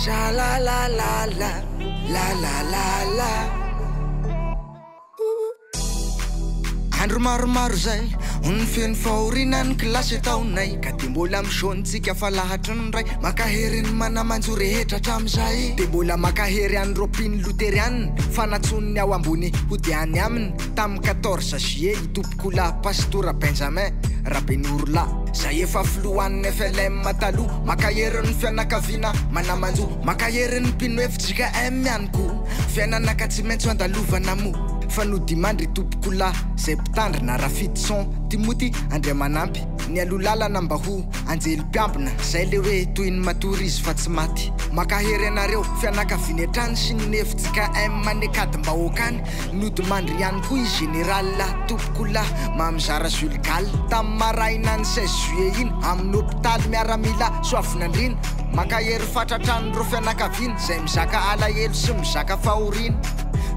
Sha la la la la la la la la. Andro maromaro zay no feno fahoriana ny kilasy ataonay ka de mbola misaontsika fa lahatry ny ray makahery ny mana-manjo rehetra hatramin'izay de mbola makahery an'ireo mpino loterianina fa nantsoniny ao ambony hody any aminy tamin'ny 14 juillet i tompokolahy pastora Benjamin Rabenorolahy zay efa filohan'ny FLM taloha makahery ny fianakaviana mana-manjo makahery ny mpino FJKM ihany koa fiainana ka tsy maintsy andalovana moa fa nodimandry tompokolahy zay mpitandrina Rafidison Timoty Andriamanampy ny aloha lalana mba ho anjely mpiambina zay le hoe toy ny matory izy fa tsy maty makahery anareo fianakaviany hatrany sy ny FJKM nekadim-bahoakany nodimandry ihany koa i général tompokolahy Mamizara Jules Gall tamin'ny maraina ny 16 juillet iny amin'ny hopitaly miaramila Soavinandriana makahery fatratrany ireo fianakaviana zay mizaka alahelo sy mizaka fahoriana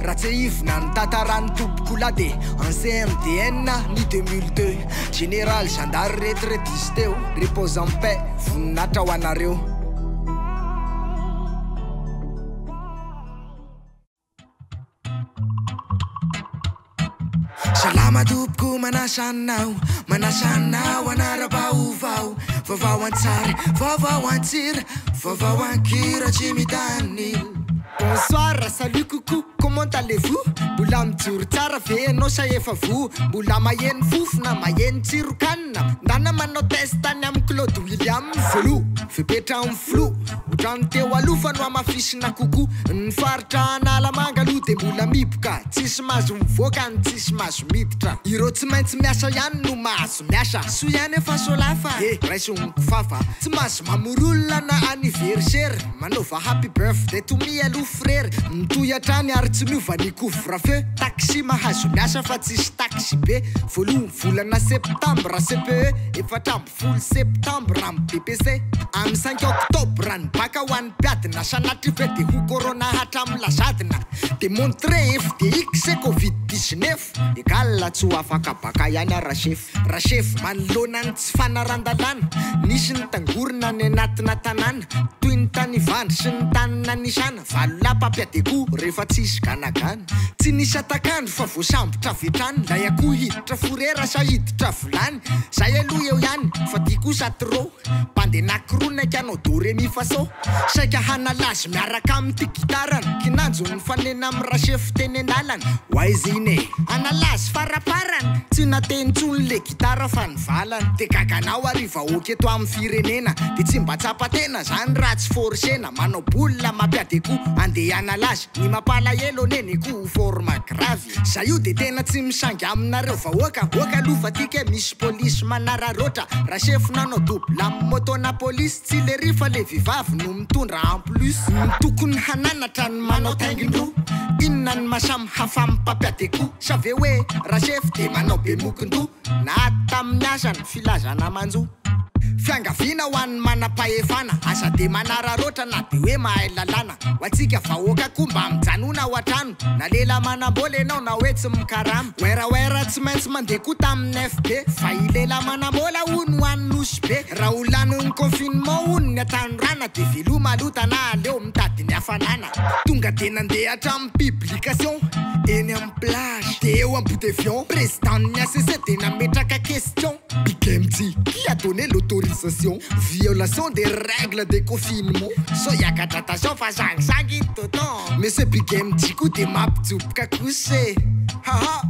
raha tsiahivina ny tantarany tompokolahy de en CMDN ny 2002 général gendarme retraité izy teo repose en paix voninahitra ho anareo. Salama tompoko manasanao manasanao anara-baovao vaovao an-tsary vaovao an-tsira vaovao an-kira tsy mitanila. Bonsoir, salut, coucou, comment allez-vous? Mbola mijoro tsara ve ianao sa efa voa? Mbola maheno fofona, maheno tsirokanina ndana manao test any amin'ny Claude William. Voaloha, fepetra amin'ny filoha ohatran'ny teo aloha fa no hamafisina kokoa. Ny faritra Analamanga aloha de mbola mihiboka, tsisy mahazo mivoaka ny tsisy mahazo miditra. Ireo tsy maintsy miasa ihany no mahazo miasa. Soa ihany efa solafa, e raiso ny kofafa. Tsy mahazo mamory olona na anniversaire, manaova happy birthday to me aloha frère. Mitohy hatrany ary tsy miova ny couvre-feu, taxi mahazo miasa fa tsisy taxi be. Voalohany volana septambra CPE, 14 septambra amin'ny BEPC. Amin'ny 5 octobre ny baka ho an'ny mpiadina, sanatria ve de ho corona hatramin'ny lazadina. Démontrer F de X Covid 19 égal tsy ho afaka baka ihany ah rachef. Rachef manoloana ny tsy fanaran-dalàna, nisy ny tangorona any anatina tanàna toy ny tany Ivandry sy ny tany Nanisana. Valo lahy mpampiady akoho rehefa tsisy ganagana. Tsy nisy atakandro fa voasambotra avy hatrany. Lay akoho hiditra forera sa hiditra vilany? Zay aloha eo ihany fa ty kosa trop. Mpandeha nakiroa naika anao do re mi fa so. Saika hanalazy miaraka amin'ity gitarana. Kinanjo ny fanena amin'ny rachef teny an-dalana. Ho aiza iny e? Hanalazy faraparana. Tsy nateny intsony le gitara fa nivalana. De gaganao ary vahoaka eto amin'ny firenena. De tsy mba tsapa tena zany raha tsy forcena. Manao boule mampiady akoho andeha hanalazy. Ny mampalahelo anie ny akoho forme grave. Za io de tena tsy misangy aminareo vahoaka. Oka aloha fa tika misy polisy manararoatra. Rachef nanao double amin'ny moto na polisy. Tsy le ry fa le vehivavy no mitondra en plus. Ny tokony hananatra ny manao taingin-droa. Inona ny mahasamy hafa amin'ny mpampiady akoho? Sa ve hoe rachef de manao be mokin-doha? Na tamin'ny asany filazana manjo. Fiangaviana ho an'ny manam-pahefana, aza de manararoatra na de hoe mahay lalàna. Ho antsika vahoaka koa mba mijanona ao an-trano, na lela manam-bola ianao na hoe tsy mikarama. Wera tsy maintsy mandeha koa tamin'ny FB, fa i lela manam-bola hono ho an'ny Nosy be. Raha ho lanin'ny confinement hono ny atanorana, de veloma aloha na aleo mitady ny hafanana. Tonga de nandeha hatramin'ny publication eny amin'ny plage, de eo Ambodiavion. Président ny ACC de nametraka question. Big MJ, qui a donné l'autorisation? Violation des règles de confinement. So hiakatra attention fa sangisangy iny tonton. Monsieur Big MJ koa de mampijoboka kosa e. Haha.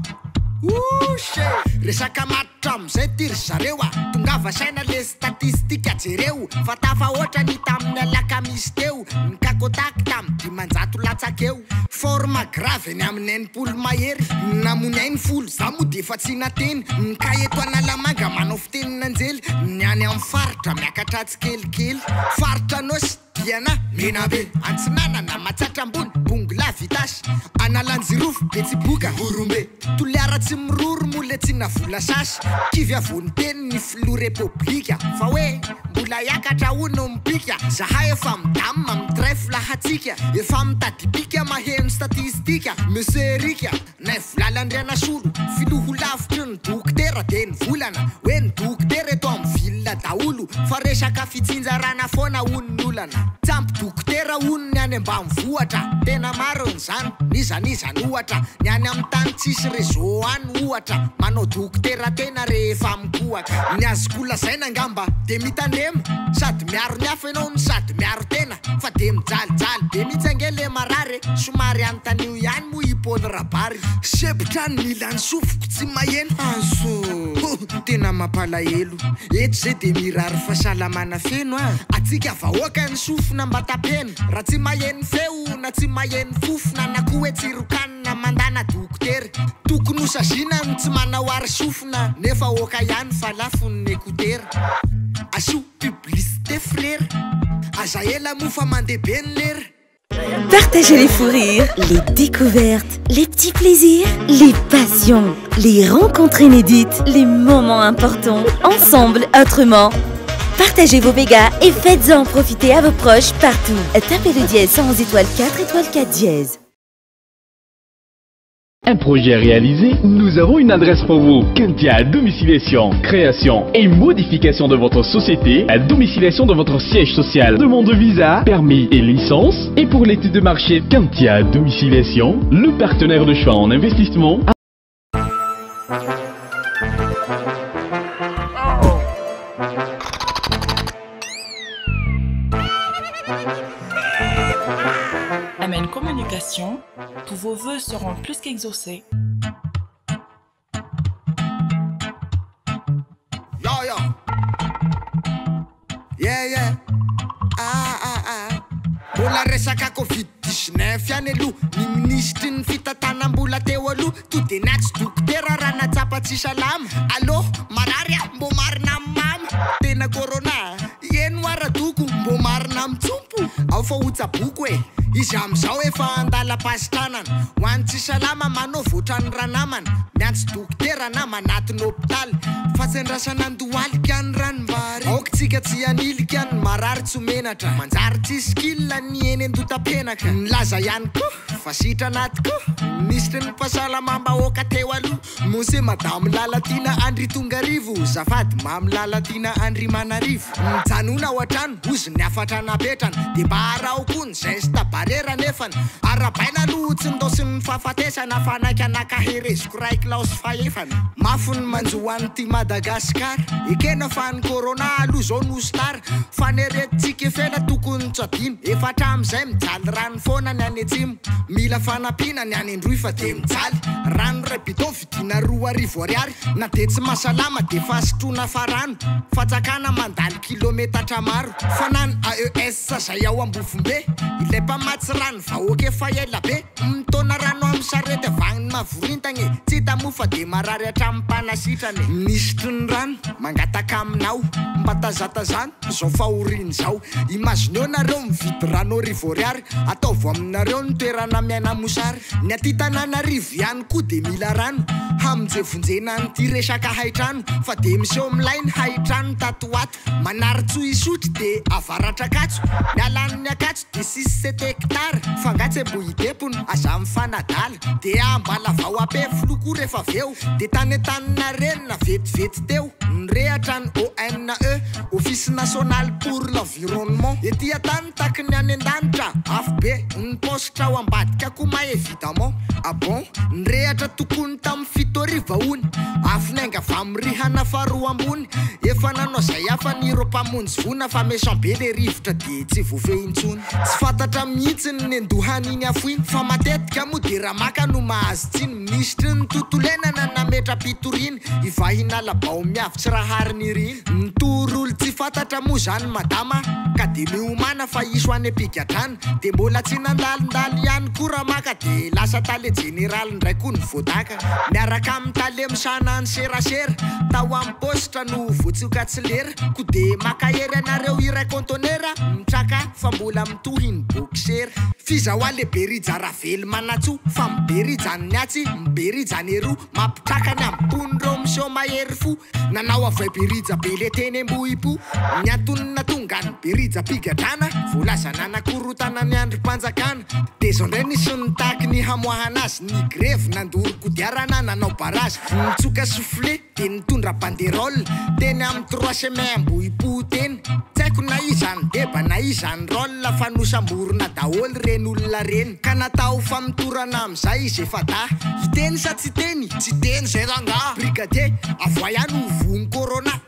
Ouche. Resaka matotra amin'izay ty ry zareo a. Tongava saina le statistika jereo. Fa tafahoatra ny tamin'ny alakamisy teo. Ny cas contact tamin'ny 500 latsaka eo. Forme grave eny amin'ny 60 mahery. Namony ainy 10, za moa de efa tsy nateny. Ny cas eto Analamanga manao fitenin'anjely. Ny any amin'ny faritra miakatra tsikelikely. Faritra Anôsy, Diana, Menabe, Antsinanana, Matsiatra Ambony, Bongolava, Itasy, Analanjirofo, Betsiboka, Horombe, Toliara tsy miroro moa le tsy navola sasy. Kivy avy niteny ny filoha repoblika fa hoe mbola hiakatra hono mipika. Zahay efa midamina mitrefla hatsika, efa mitady pika maheno statistika. Monsieur Erika Naivolala Andrianasolo, filoha lavitry ny dokotera de ny volana hoe ny dokotera eto amin'ny ville daholo fa resaka fitsinjarana foana hono ny olana. Tsy ampy dokotera. dokotera hono ny any ambanivohitra. Tena marina izany, n'iza n'iza an'ohatra. Ny any amin'ny tany tsisy réseau any ohatra, manao dokotera tena rehefa mikohaka. Ny azoko lazaina angamba dia mitandrema, sady miaro ny hafa ianao no sady miaro tena, fa dia mijalijaly be mihitsy ange le marary e, somary anontanio ihany moa i Paul Rabary. Sempotra ny ilan'ny sofiko tsy maheno. Azo! Tena mampalahelo. Eto zay de mirary fahasalamana feno a! Atsika vahoaka ny sofina mba tapeno raha tsy maheno feo na tsy maheno fofona na koa hoe tsirokanina mandana dokotera. Tokony ho saziana ny tsy manao ary sofina nefa oka ihany fa lafo ny ekotera. Asio publicité frera. Aza ela moa fa mandeha be ny lera. Partagez les fous rires, les découvertes, les petits plaisirs, les passions, les rencontres inédites, les moments importants, ensemble, autrement. Partagez vos mégas et faites-en profiter à vos proches partout. Tapez le dièse 111 étoile 4 étoile 4 dièse. Un projet réalisé, nous avons une adresse pour vous. Kentia Domiciliation, création et modification de votre société, la domiciliation de votre siège social, demande de visa, permis et licence. Et pour l'étude de marché, Kentia Domiciliation, le partenaire de choix en investissement. Amen Communication, tous vos vœux seront plus qu'exaucés. Yo yo. Yeah yeah. Ah ah ah. Mbola resaka covid 19 ihany aloha. Ny minisitry ny fitantanam-bola teo aloha to dia niantso dokotera raha nahatsapa tsy salama. Allo, marary aho, mbô marina amin'ny mama. Tena corona, eny hoa radoko, mbô marina amin'ny tsompo. Ao fa ho tsaboko e. Izy amin'izao efa andalam-pahasitranana. Ho an'ny tsy salama manao voatra ny ranamana. Miantso dokotera na manatona hopitaly. Fa tsy andrasana andohalika ny ranombary. Aoka tsika tsy hanilika ny marary tsy ho menatra. Manjary tsisy kil ny eny an-dotapenaka. Nilaza ihany koa fa sitrana tokoa ny minisitry ny fahasalamam-bahoaka teo aloha, Monsieur Madame Lalatiana Andritongarivo, zafady Mamy Lalatiana Andrimanarivo. Mijanona ao an-trano, hozy ny hafatra napetrany. Dia mba araho koa ny geste barrière nefany. Arahabaina aloha tsy nindaosin'ny fahafatesana fa naika naka hereziko iray kilao sy fahefany. Mafy ny manjo an'ity Madagascar. Ekena fa ny corona aloha izao no star. Fa ny aretintsika efela tokony tsy adino. Efa hatramin'izay mijaly rano foana ny any atsimo. Mila fanampiana ny any Androy fa dia mijaly. Rano iray bidon vidiana 2000 ariary. Na dia tsy mahasalama dia efa sotroina fa rano. Fatsakana mandalo kilometatra maro. Fa na ny AES zay ao Ambovombe. Ilay mpamatsy rano vahoaka efa ela be. Mitaona rano amin'ny sarety avy agny Mavorintagna e. Tsy hita moa fa dia marary hatramin'ny mpanasitrana e. Minisitry ny rano, mangataka aminao, mba tazatazano izao fahoriana izao. Imagineo nareo mividy rano arivo ariary, ataovy aminareo ny toerana miaina mosary. Ny aty Tananarivo ihany koa dia mila rano, hamonjevonjena an'ity resaka haitrano, fa dia miseho milay ny haitrano tato ho ato. Manarintsoa Isotry dia avaratr'Ankatso, miala any Ankatso dia six sept hectares, fa nga tsy Ambohidempona, aza mifanadala, dia Ambalavao Ampefiloha koa rehefa avy eo, dia tany Antaninarenina vetivety teo, nirehatra ny ONE, Office National pour l'Environnement, ety an-tany taky ny any an-danitra, afo be, ny paositra ao ambadika koa may évidemment, ah bon, nirehatra tokoa ny tamin'ny 2007 hono, afo niainga avy amin'ny rihana faharoa ambony, Efa nanao zay hafa ny ireo mpamonjy voina fa méchant be le rivotra de tsy voafehy intsony. Tsy fantatra mihitsy ny nendohan'iny afo iny fa matetika moa de ramaka no mahazo tsiny. Minisitry ny tontolo iainana nametra-pitoriana i Vahinala Baomiavy tsy Raharinirina. Nitory olon-tsy fantatra moa zany madama ka de miomàna fa hisy ho any am-pigadrana. De mbola tsy nandalondalo ihany koa ramaka de lasa tale jeneraly indray koa ny voadaka. Miaraka amin'ny tale misahana ny serasera. Tao amin'ny paositra no voatsioka tsy lera. Ko de makahery anareo iray conteneur mitraka fa mbola mitohy ny boxer. F'iza hoa le Berija Ravelomanantsoa fa miberija ny atsy miberija ny eroa. Mampitraka ny ambon'ireo miseho mahery fo. Nanao avy Berija be le teny Ambohipo. Ambohipo. Ny antony nahatonga an'i Berija am-pigadrana, voalaza nanakorotana ny andrim-panjakana. Dia izao indray nisy nitaky ny hamoahana azy, nigrevy, nandoro kodiarana, nanao barazy, nitsoka soufflet, dia nitondra banderole, teny amin'ny trois chemins Ambohipo teny. Tsy haiko na iza ny deba na iza ny role fa nosamborina daholo ireny olona ireny. Ka natao famotorana amin'izay izy efa-dahy. Hiteny sa tsy hiteny? Tsy hiteny izay rangaha! Brigadier, avoay any ho voan'ny corona.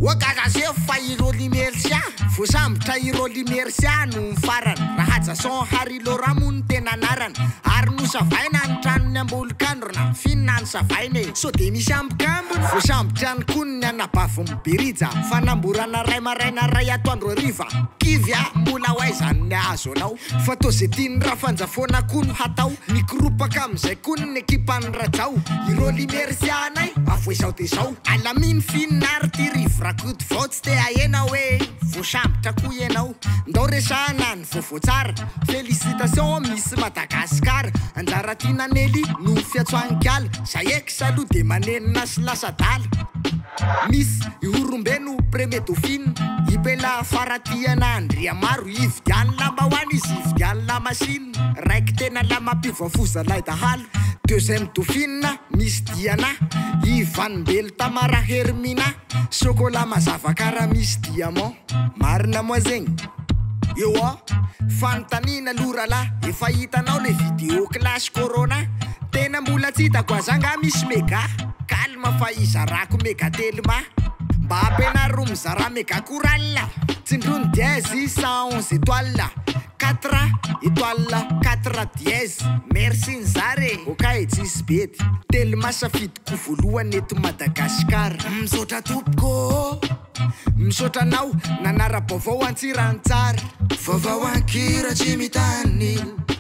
Oa gaga sefo fa i Rolly Mercia voasambotra i Rolly Mercia no ny farany Rahajason Harry Laurent moa no tena anarany ary nosavaina ny tranony Ambolokandrina f'inona no savaina e sao dia misy ambokambony voasambotra ihany koa ny anabavin'i Berija fanamborana ray maraina ray atoandro hariva kivy ah mbola ho aiza ny ahazo anao fa toa ze tian'i Rafanja foana koa no hatao nikoropaka amin'izay koa ny ekipan'i Rajao i Rolly Mercia anay avoay zao dia zao Alamino f'inona ary ty Rivo Rakotovao tsy te hahena hoe voasambotra koa ianao Ndao resahana ny vaovao tsara Félicitations Miss Madagascar Anjara tiana Nelly no fiantsoan'kala Zay ex aloha de manenina sy lasa adala Miss Ihorombe no premier dauphine I Bella Faratiana Andriamaro Hividiano lambahoany izy hividiano lamasina Raiky tena la mampiova fo zalahy dahalo Deuxième dauphine Miss Diana I Vanimbelo Tamara Hermina Chocolat mazava kara misy diamant Marina moa zegny? Eoa, fanontaniana aloha rahalahy, efa hitanao le vidéo clash corona? Tena mbola tsy hitako aza angaha misy mega? Calme fa hizarako mega telma Mba ampianaro mizara mega chorale Tsindrio ny dièse 111 étoiles Quatre étoiles quatre dièse Merci nizara e! Ok tsisy bedy. Telma safidiko voalohany eto Madagascar. Misaotra tompoko ô! Misaotra anao nanara-baovao antsirantsara. Vaovao an-kira tsy mitanila.